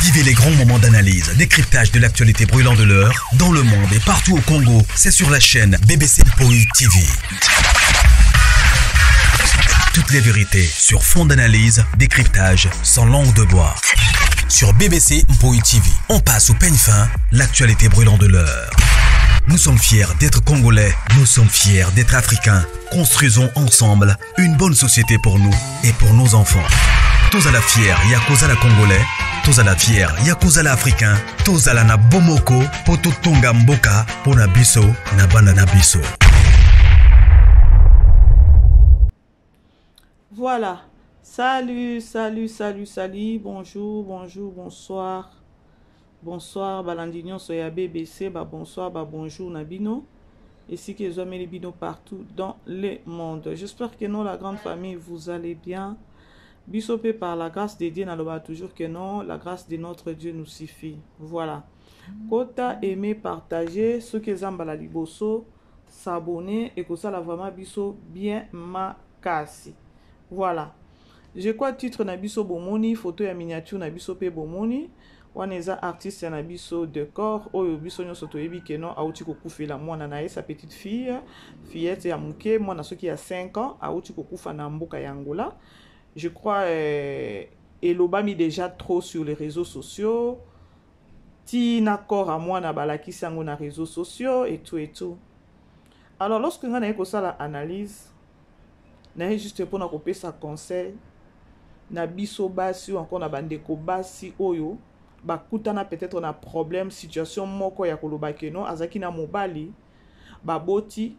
Vivez les grands moments d'analyse, décryptage de l'actualité brûlante de l'heure, dans le monde et partout au Congo. C'est sur la chaîne BBC Mpoi TV. Toutes les vérités sur fond d'analyse, décryptage, sans langue de bois. Sur BBC Mpoi TV, on passe au peigne fin l'actualité brûlante de l'heure. Nous sommes fiers d'être Congolais, nous sommes fiers d'être Africains. Construisons ensemble une bonne société pour nous et pour nos enfants. Tous à la fière, Yakuza la Congolais, tous à la fière, Yakuza la Africain, tous à la na Bomoko, Poto Tonga Mboka, Pona Biso, na Bana na Biso. Voilà. Salut, salut, salut, salut. Bonjour, bonjour, bonsoir. Bonsoir, balandi nyonso ya BBC, ba bonsoir, ba bonjour na bino. Esika ezwameli bino partout dans le monde. J'espère que non, la grande famille, vous allez bien. Biso pe par la grâce de Dieu, naloba toujours que non, la grâce de notre Dieu nous suffit. Voilà. Kota, aimer, partager, soki eza mbala liboso, s'abonner et kosala vraiment biso bien makasi. Voilà. Je crois titre na biso bomoni, photo ya miniature na biso pe bomoni. Wana eza artiste na biso Decor oyo biso nyonso toyebi ke non auti kokufela mwana na ye, sa petite fille, fillette ya moke, mwana soki ya 5 ans, auti kokufa na mboka ya Angola. Je crois elobami déjà trop sur les réseaux sociaux. Ti na corps ya mwana balakisi yango na réseaux sociaux et tout et tout. Alors lorsque nga naye kosala analyse, naye juste mpona kopesa conseil na biso basi ou encore na bandeko basi oyo bakutana peut-être na problème, situation moko ya koloba ke non azalaki na mobali, baboti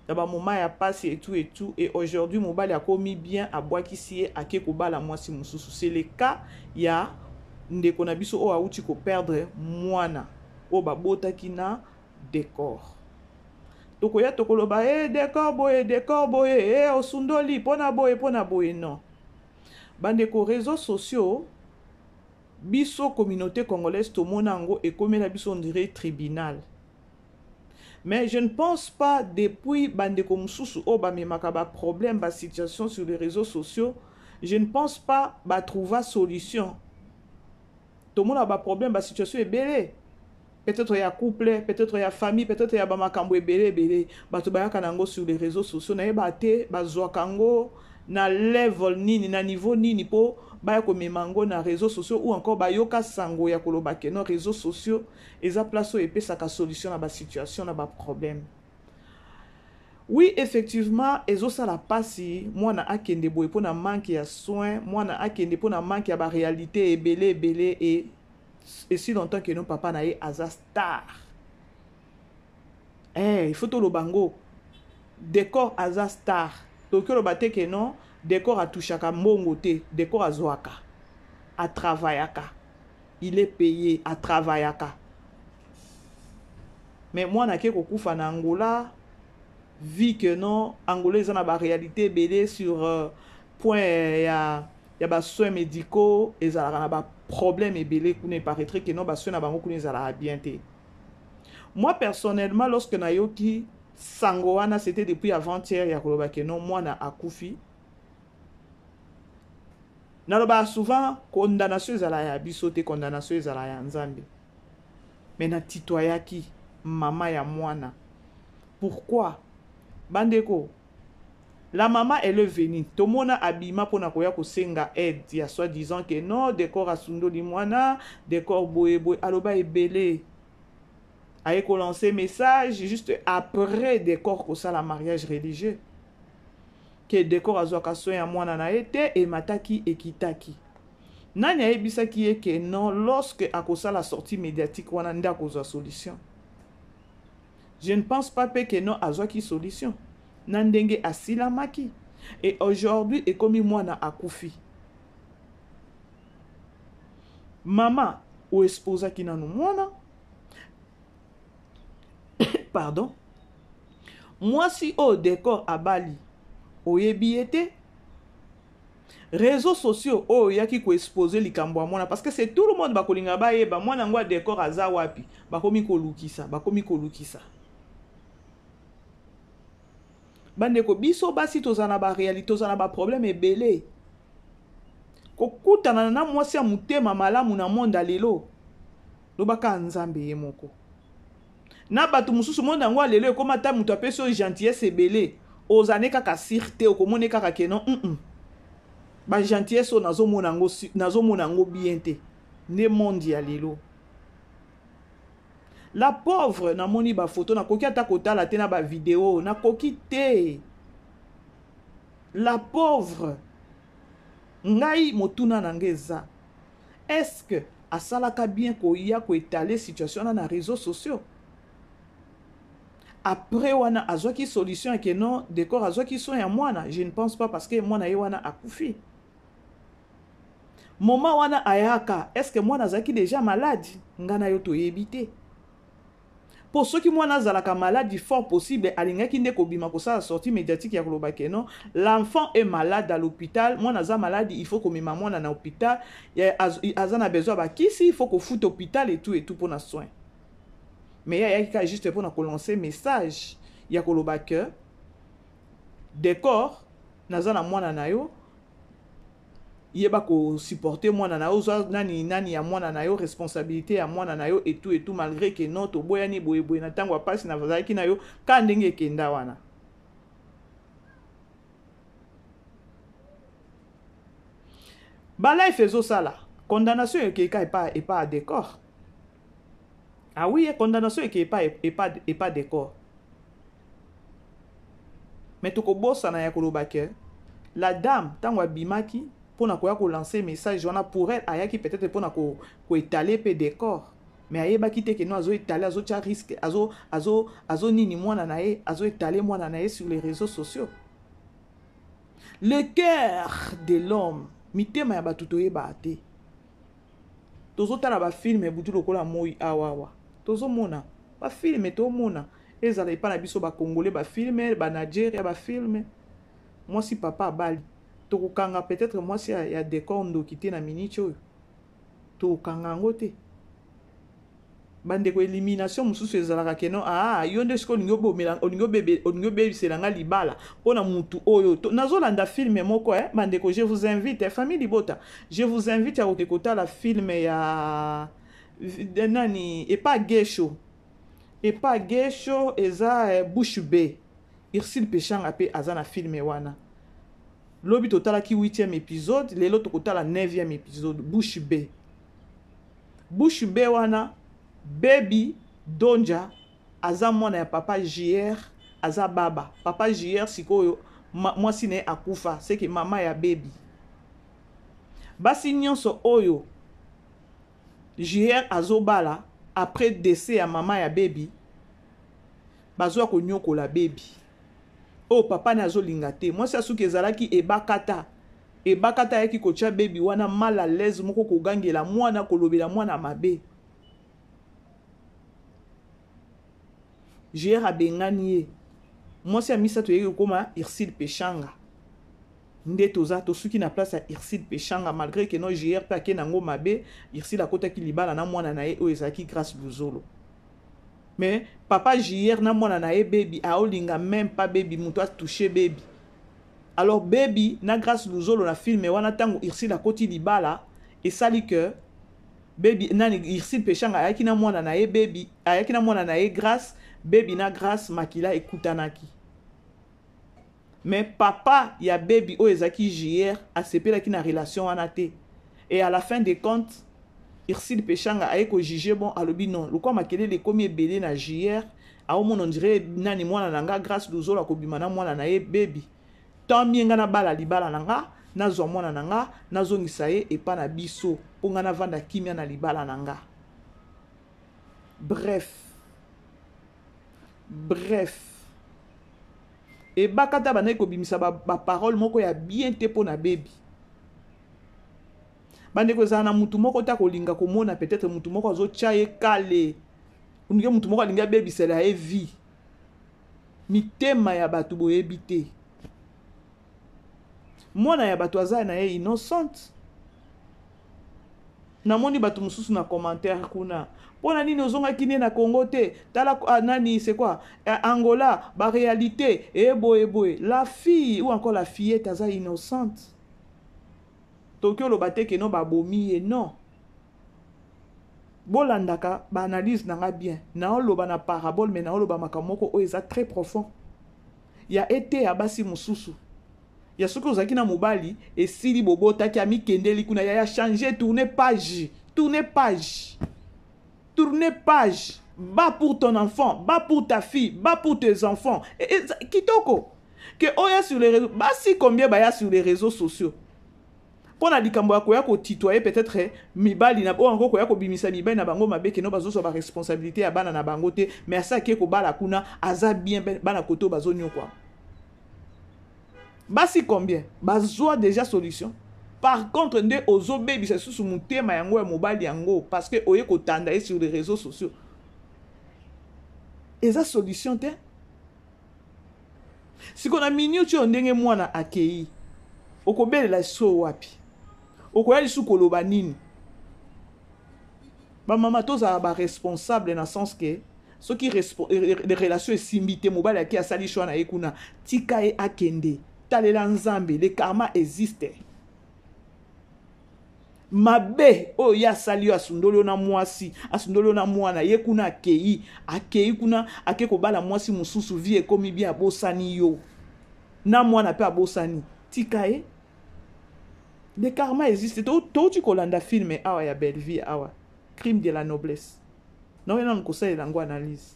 na ba moment ya pasi et tout et tout, et aujourd'hui mobali akomi bien, abwakisi ye, ake kobala mwasi mosusu. C'est le cas ya ndeko na biso oyo awuti koperdre mwana oyo babotaki na Decor. Tokoya tokoloba e Decor boye, Decor boye, e osundoli mpona boye, mpona boye. Non, bandeko, réseaux sociaux, biso communauté congolaise tomona yango ekomela biso on dirait tribunal. Mais je ne pense pas, depuis bandeko mosusu oyo bamemaka baproblème, basituation sur les réseaux sociaux, je ne pense pas batrouva solution. Tomona baproblème, basituation ebele, peut-être ya couple, peut-être ya famille, peut-être ya bamakambo ebele ebele, bato bayaka nango sur les réseaux sociaux. Nayeba te bazwaka yango na level nini, na niveau nini mpo baya komema yango na réseaux sociaux, ou encore bayoka sango ya koloba ke non, réseaux sociaux eza place oyo epesaka solution na basituation, na baproblème. Oui, effectivement, ezosala mpasi mwana akende boye mpona manque ya soin, mwana akende mpona manque ya baréalité ebele ebele, et si longtemps que non papa na ye aza star. Il faut toloba ngo Décor aza star. Tokoki oloba te ke non, Décor atouchaka mbongo te. Décor azwaka, atravaillaka, il est payé, atravaillaka. Mais mwana ake kokufa na Angola, vu que non, Angola eza na baréalité ebele sur point ya basoins médicaux, ezalaka na baproblème ebele kuna. Eparaîtrait que non, basoin na bango kuna ezalaka bien te. Moi personnellement, lorsque nayoki sango wana, c'était depuis avant-hier, ya koloba ke non, mwana akufi, nalobaka souvent condamnation ezala ya biso te, condamnation ezala ya Nzambe. Mais natitoyaki mama ya mwana. Pourquoi, bandeko? La mama, elle est venue, tomona abima mpona koya kosenga aide ya soi-disant ke non, Décor asundoli mwana, Décor boye boye, aloba ebele, aye kolancer message juste après Décor kosala mariage religieux, ke Décor azwaka soin ya mwana na ye te. Emataki, ekitaki. Nani ayebisaki ye ke non, lorsque akosala sortie médiatique wana nde akozwa solution? Je ne pense pas mpe ke non, azwaki solution na ndenge asilamaki. Et aujourd'hui ekomi mwana akufi. Mama oexposaki nanu mwana, pardon, mwasi oyo Décor abali, oyebi ye te. Réseaux sociaux oyo oyaki koexpose likambo ya mwana, parce que c'est tout le monde bakolinga bayeba mwana yango ya Décor aza wapi. Bakomi kolukisa, bakomi kolukisa. Bandeko, biso basi toza na baréalité, toza na baproblème ebele. Kokutana na mwasi ya motema malamu na monde ya lelo, lobaka Nzambe ye moko. Na bato mosusu monde yango ya lelo ekoma ata moto apesi yo gentillesse ebele, ozane kaka sire te, okomone kaka ke non, Ba gentillesse oyo nazomona yango, nazomona yango bien te. Nde monde ya lelo. La pauvre, namoni ba photo, nakoki ata kotala te na ba video, nakoki te. La pauvre, ngai motuna na ngai eza, est-ce que asalaka bien koya koetale situation wana na réseaux sociaux? Après wana azwaki solution ya ke non, décor azwaki soin ya mwana, je ne pense pas, parce que mwana ye wana akufi. Moment wana ayaka, est-ce que mwana azalaki déjà malade? Nga na yo toyebi te. Po soki mwana azalaka malade, fort possible alingaki nde kobima kosala sortie médiatique ya koloba ke non, l'enfant est malade à l'hôpital, mwana aza malade, il faut komema mwana na hôpital, aza na besoin ya bakisi, il faut kofuta hôpital et tout et tout mpona soin. Mais ye ayaki kaka juste mpona kolancer message ya koloba ke décor, naza na mwana na yo, yeba kosupporter mwana na yo, ozwa nani nani ya mwana na yo, responsabilité ya mwana na yo et tout et tout, malgré que non, toboyani boyeboye na ntango ya mpasi nazalaki na yo, ka ndenge ekenda wana. Balife ezosala condamnation ekeka epa ya décor. Ah oui, condamnation eke epa décor. Mais tokobosana ya koloba ke la dame, ntango abimaki mpona koya kolancer message wana, pour elle ayaki peut-être mpona koétaler mpe décor, mais ayebaki te ke no azoétaler, azotia risque, azo nini mwana na ye, azoétaler mwana na ye sur les réseaux sociaux. Le cœur de l'homme, mitema ya bato toyebaka te. Tozotala bafilm butu lokola moi awawa, tozomona bafilm, tomona ezala epai na biso bakongole bafilm, banigeria bafilm. Mwasi papa abali, tokokanga peut-être mwasi ya décor ndoki te na miniti oyo, tokokanga yango te. Bandeko, élimination mosusu ezalaka ke non, ah, yo nde soki olingi obebisela nga libala mpona mutu oyo. Nazolanda film moko, eh, bandeko, je vous invite, eh, famille libota, je vous invite ya koke kotala film ya nani epa Gesho, epa Gesho eza, eh, Bouche Bée. Ursule Peshanga mpe aza na film wana. Lobi totalaki 8e épisode, lelo tokotala 9e épisode. Bouche Bée, Bouche Bée wana, Baby Donja aza mwana ya papa JR, aza baba papa JR. Sikoyo mwasi na ye akufa, seke mama ya Baby. Basi nyonso oyo JR azobala après décès ya mama ya Baby, bazwa konyokola Baby oyo papa ne azolinga te. Mwasi asuki ezalaki Ebakata. Ebakata ayaki kotia Baby wana mal à l'aise moko, kogangela mwana, kolobela mwana mabe. JR abengani ye. Mwasi ya misato eyeki kokóma Ursule Peshanga. Nde toza tosuki na place ya Ursule Peshanga, malgré ke no JR mpe ake nango mabe. Ursule akotaki libala na mwana na ye oyo ezalaki Grâce Luzolo, mais papa JR na mwana na ye Baby aolinga même pas Baby, moto atouche Baby. Alors Baby na Grâce Luzolo na film wana, ntango Ursule akoti libala, esali ke Baby nani, Ursule Peshanga ayaki na mwana na ye Baby, ayaki na mwana na ye Grâce. Baby na Grâce makila ekutanaki, mais papa ya Baby oyo ezalaki JR asepelaki na relation wana te. Et à la fin des comptes, Ursule Peshanga aye kojuger bon, alobi non, lokwa makelele ekomi ebele na JR, aomona on dirait nani, mwana na nga Grâce Luzolo akobima na mwana na ye Baby, tant mieux nga nabala libala na nga, nazwa mwana na nga, nazongisa ye epa na biso mpo nga navanda kimia na libala na nga. Bref, bref, Ebakata bandaki kobimisa baparole ba moko ya bien te mpo na Baby. Bandeko, ezala na mutu moko te akolinga komona peut-être mutu moko azotya ye kale, olingi mutu moko alingi abebisela ye vie. Mitema ya bato boyebi te. Mwana ya bato aza na ye innocente. Namoni bato mosusu na commentaire kuna: mpo na nini ozongaki nde na Congo te? Tala, ah, nani, c'est quoi, eh, Angola baréalité eboye boye. La fille ou encore la fillette aza innocente. Tokoki oloba te que non babomi ye, non. Bolandaka baanalyse na nga bien. Naoloba na parabole, mais naoloba makambo moko oyo eza très profond ya ete ya basi mosusu ya soki ozalaki na mobali, esili, bobotaki, amikendeli kuna, ya change, tourne page, tourne page, tourne page. Ba pour ton enfant, ba pour ta fille, ba pour tes enfants. Et kitoko ke oya sur les réseaux. Basi combien baya sur les réseaux sociaux mpo na likambo ya koya kotitoye peut-être mibali na oyo yango, koya kobimisa mibali na bango mabe, keno bazozwa baresponsabilité ya bana na bango te? Mais asa ake kobala kuna, aza bien, bana kote oyo bazonyokwa. Basi combien bazwa déjà solution? Par contre nde ozobebisa lisusu motema yango ya mobali yango, parce que oye kotanda ye sur les réseaux sociaux, eza solution te. Sikoyo na minute oyo, ndenge mwana akei, okobelela so wapi? Okoya lisusu koloba nini? Bamama, tozala baresponsable na sens ke soki relation esimbi te, mobali ake, asali choix na ye kuna, tika ye akende, talela Nzambe. Le karma existe. Mabe oyo ye asali yo, asundoli yo na mwasi, asundoli yo na mwana, ye kuna akei, akei kuna, ake kobala mwasi mosusu, vie ekomi bien, abosani yo na mwana mpe abosani. Tika ye, le karma existe. Touti kolanda film awa ya Belleville awa, Crime de la noblesse. Naoya nanu kosalela yango analyse.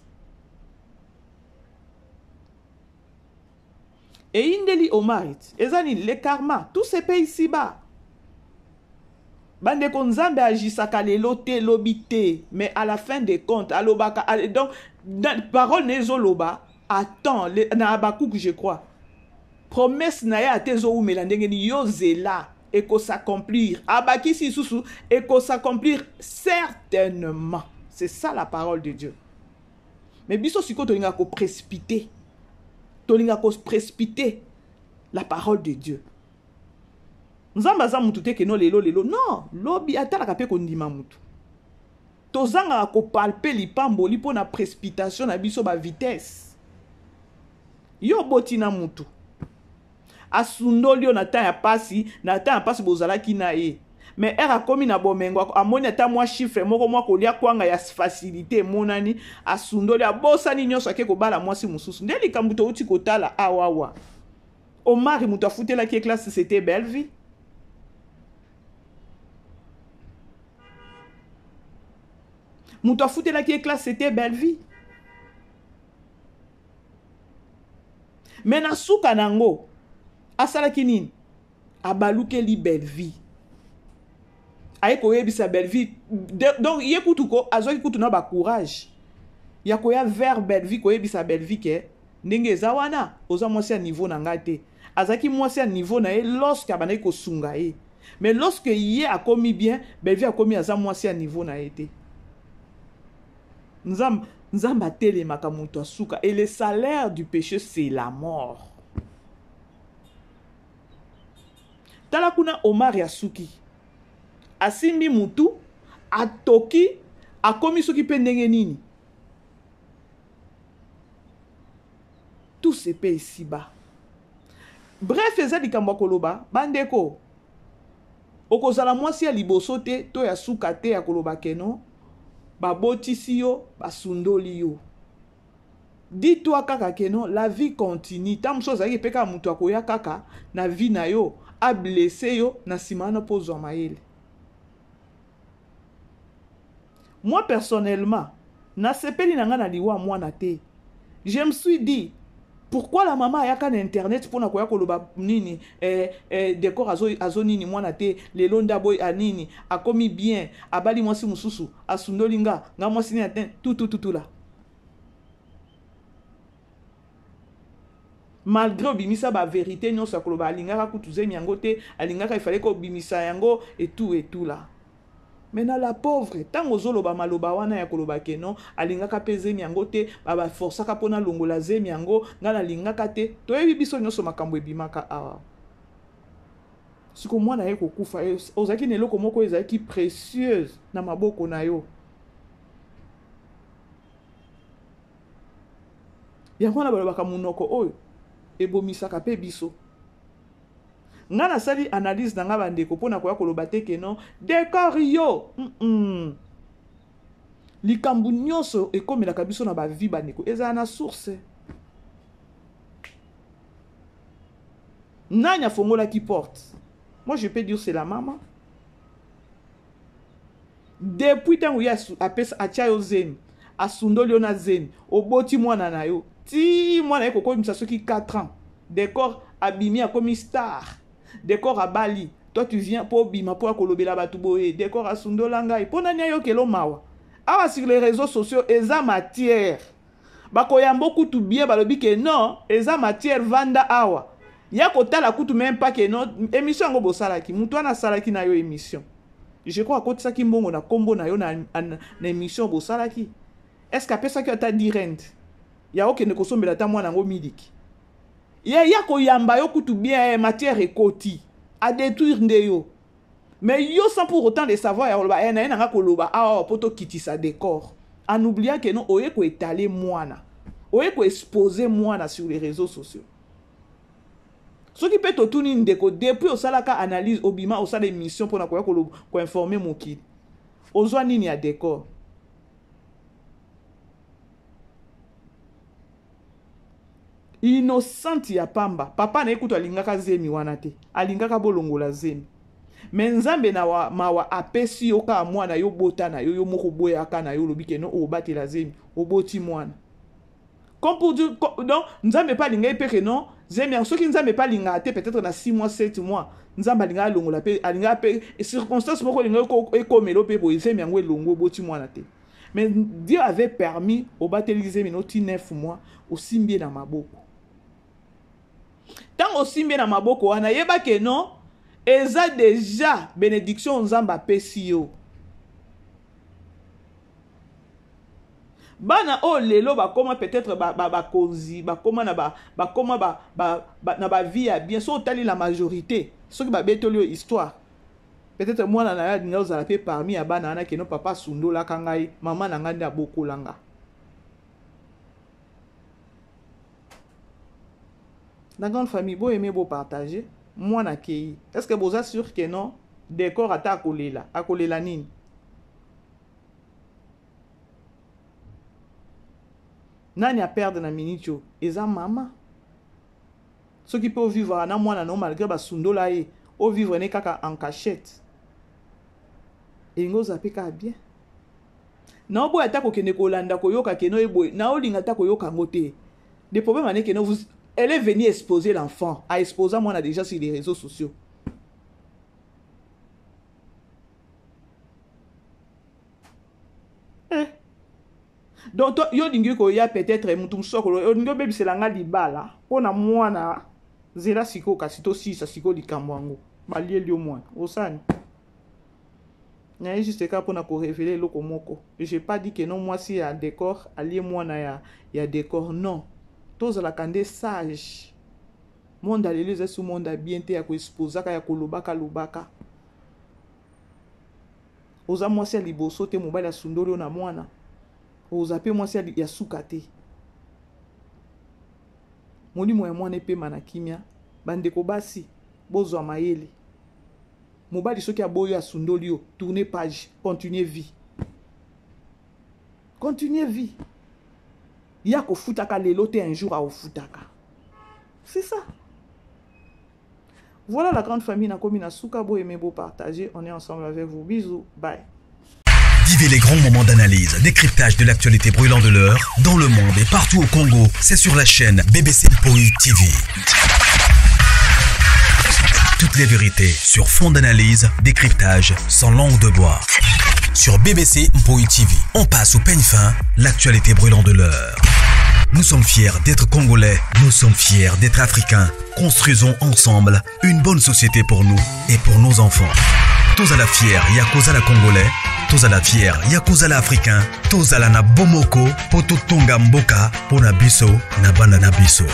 Eyindeli Omar eza nini? Le karma, tout se paye ici bas, bandeko. Nzambe agisaka lelo te, lobi te, mais à la fin des comptes alobaka. Donc parole na ezoloba, attends, na Abakuku je crois, promesse na ye ate ezowumela ndenge nini, yo zela, ekosaccomplir. Abakisi lisusu, ekosaccomplir certainement. C'est ça la parole de Dieu. Mais biso sikoyo tolingaka koprécipiter, tolingaka koprécipiter la parole de Dieu. Nzambe aza mutu te keno lelo lelo, non, lobi. Atalaka mpe kondima mutu. Tozangaka kopalper lipamboli mpo na précipitation na biso, bavitesse. Yo oboti na mutu, asundoli yo na temps ya pasi. Na temps ya pasi bozalaki na ye, mais ere akomi na bomengo, amoni ata mwa chiffre moko, mwa kolia kwanga ya facilité emonani, asundoli, abosani nyonso, ake kobala mwasi mosusu. Nde likambo touti kotala awawa. Omari, moto afutelaki ye classe, c'était Bellevie. Moto afutelaki ye classe, c'était Bellevie. Mais na suka nango asalaki nini? Abalukeli Bellevie, aye koyebisa Bellevie. Donc ye kutu ko azwaki kutu na bacourage ya koya vers Bellevie, koyebisa Bellevie ke ndenge eza wana, oza mwasi ya niveau na ngai te. Azalaki mwasi ya niveau na ye lorsque abandaki kosunga ye, mais lorsque ye akomi bien, Bellevie akomi aza mwasi ya niveau na ye te. Nzambe, Nzambe atelemaka moto asuka. Et le salaire du péché, c'est la mort. Tala kuna Omar asuki, asimbi mutu, atoki, akomi soki mpe ndenge nini. Tout se paye ici-bas. Bref, eza likambo ya koloba, bandeko. Okozala mwasi ya liboso te to ya suka te ya koloba keno babotisi yo, basundoli yo. Dis-toi kaka keno la vie continue. Ntango mosusu azalaki mpe kaka moto akoya kaka na vie na yo, ablesser yo na nsima wana mpo ozwa mayele. Moi personnellement, nasepeli na ngai na liwa mwana te. Je me suis dit, pourquoi la mama ayaka na internet mpona koya koloba nini? Décor azo, azo nini mwana te, lelo nde aboyi anini, akomi bien, abali mwasi mosusu, asundoli nga, nga mwasi nini ate tutututula. Malgré obimisa bavérité nyonso ya koloba alingaka kutu zemi yango te, alingaka ifale kobimisa yango etu etula. Maintenant la pauvre, ntango ozoloba maloba wana ya koloba ke non, alingaka mpe zemi yango te, babaforsaka mpona longola zemi yango, ngai nalingaka te, toyebi biso nyonso makambo ebimaka awa. Siko mwana ye kokufa, ozalaki na eloko moko ezalaki précieuse na maboko na yo. Yango wana balobaka monoko oyo ebomisaka mpe biso. Nga nasali analyse na nga bandeko mpo na koya koloba te ke non décor yo Likambo nyonso ekomelaka biso na bavie bandeko ezala na source. Nani afongolaki porte? Moi je peux dire c'est la maman. Depuis ntango ye apesa atia yo zemi, asundoli yo na zemi, oboti mwana na yo ti mwana ye kokomisa soki 4 ans, décor abimi akomi star, décor abali, toi tu viens mpo obima mpo ya kolobela bato boye décor asundola ngai mpo nani ayokelo mawa. Awa sur les réseaux sociaux eza matière, bakoyamba kutu bien, balobi ke non eza matière, vanda awa ya kotala kutu même pas ke non émission yango bosalaki, motu wana asalaki na yo émission, je crois akotisaki mbongo na nkombo na yo na émission bosalaki. Est ce que apesaki ata 10 rand ya okende kosombela ata mwana yango miliki? Ye ya koyamba yo kutu bien, matière ekoti adétruire nde yo, mais yo sans pour autant le savoir ya koloba na ye nanga koloba awa po tokitisa décor, en oubliant que non, oye koétaler mwana, oye koexposer mwana sur les réseaux sociaux. Soki mpe totuni ndeko, depuis osalaka analyse, obima osala émission mpona koya koinformer mokili, ozwa nini ya décor? Innocente ya pamba, papa na ye kutu alingaka zemi wana te, alingaka bolongola zemi, me Nzambe na mawa apesi yo kaka mwana, yo bota na yo, yo moko oboyaka na yo, olobi ke no obatela zemi, oboti mwana. Comme pour dire donc Nzambe mpe alingaki mpe ke non zemi yango, soki Nzambe mpe alingaka te, peut-être na 6 mois, 7 mois, Nzambe alingaka alongola mpe, alingaka mpe circonstance moko olingaki ekomela mpe boye, zemi yango elongo, oboti mwana te. Mais Dieu avait permis, obateli zemi no ti 9 mois, osimbi ye na maboko. Ntango osimbi ye na maboko wana, yeba ke non eza déjà bénédiction Nzambe apesi yo. Bana oyo lelo bakoma peut-être bakonzi, bakoma na bakoma na bavie ya bien. So otali la majorité, soki babetoli oyo histoire, peut-être mwana na yo alingi ozala mpe parmi ya bana wana keno papa asundolaka ngai, mama na ngai nde abokola nga. La grande famille, boaime, bopartage. Mwana akei, est ce que boza sûr ke non décor ata akolela, akolela nini? Nani aperdre na minute oyo? Eza mama. Soki mpe ovivre na mwana na yo malgré basundola ye, ovivre ne kaka en cachette, elingi ozala mpe kaka bien. Naoboya ata kokende kolanda koyoka keno ye boye, naolinga ata koyoka yango te. Le problème ane keno vous, elle est venue exposer l'enfant, a exposer mwana déjà sur les réseaux sociaux. Eh. Donc to, yo olingi koya peut-être motu mosusu akolo olingi obebisela nga libala mpo na mwana. Zela sikoyo, kasi tosilisa sikoyo likambo yango. Balieli yo mwana, osani naye juste kaka mpona korévéler eloko moko. J'ai pas dit que non mwasi ya décor alie mwana ya décor, non. Tozalaka nde sage. Monde ya lelo eza su monde ya bien te ya koexposaka, ya kolobaka lobaka. Oza mwasi ya liboso te mobali asundoli yo na mwana, oza mpe mwasi ya suka te. Molimo ya mwana epema na kimia. Bandeko basi, bozwa mayele. Mobali soki aboyi, asundoli yo, tourne page, continue vie, continue vie. Ya kofutaka lelo te, un jour aofutaka. C'est ça. Voilà la grande famille, nakomi na suka. Bo aimer, bo partager, on est ensemble avec vous. Bisous, bye. Vivez les grands moments d'analyse, décryptage de l'actualité brûlante de l'heure, dans le monde et partout au Congo. C'est sur la chaîne BBC Mpoi TV. Toutes les vérités sur fond d'analyse, décryptage, sans langue de bois. Sur BBC Mpoi TV, on passe au peigne fin l'actualité brûlante de l'heure. Nous sommes fiers d'être Congolais, nous sommes fiers d'être Africains. Construisons ensemble une bonne société pour nous et pour nos enfants. Tozala fier ya kozala Congolais, tozala fier ya kozala Africain, tozala na bomoko po totonga mboka pona biso na bana na biso.